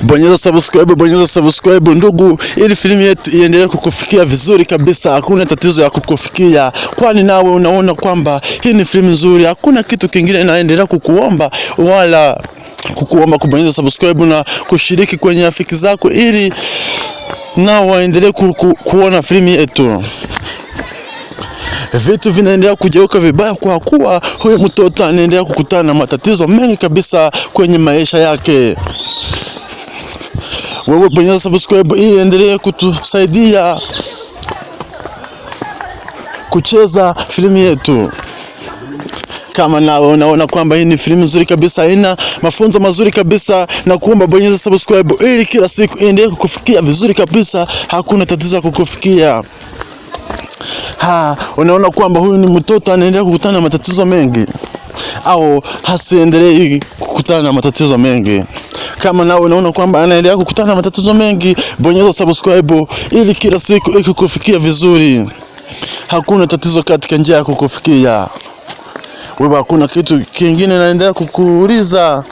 Bonyeza subscribe, bonyeza subscribe ndugu, ili filamu yetu iendelee kukufikia vizuri kabisa. Hakuna tatizo ya kukufikia, kwani nawe unaona kwamba hii ni filamu nzuri. Hakuna kitu kingine naendelea kukuomba wala kukuomba kubonyeza subscribe na kushiriki kwenye rafiki zako, ili nao waendelee kuona filamu yetu. Vitu vinaendelea kugeuka vibaya kwa kuwa huyu mtoto anaendelea kukutana na matatizo mengi kabisa kwenye maisha yake. Wewe bonyeza subscribe ili endelee kutusaidia kucheza filamu yetu. Kama nawe unaona kwamba hii ni filamu nzuri kabisa, ina mafunzo mazuri kabisa, na kuomba bonyeza subscribe ili kila siku iendelee kukufikia vizuri kabisa, hakuna tatizo ya kukufikia. Ha, unaona kwamba huyu ni mtoto anaendelea kukutana na matatizo mengi au hasiendelee kukutana na matatizo mengi? Kama nawe unaona kwamba anaendelea kukutana na matatizo mengi, bonyeza subscribe ili kila siku ikukufikia vizuri. Hakuna tatizo katika njia ya kukufikia wewe, hakuna kitu kingine naendelea kukuuliza.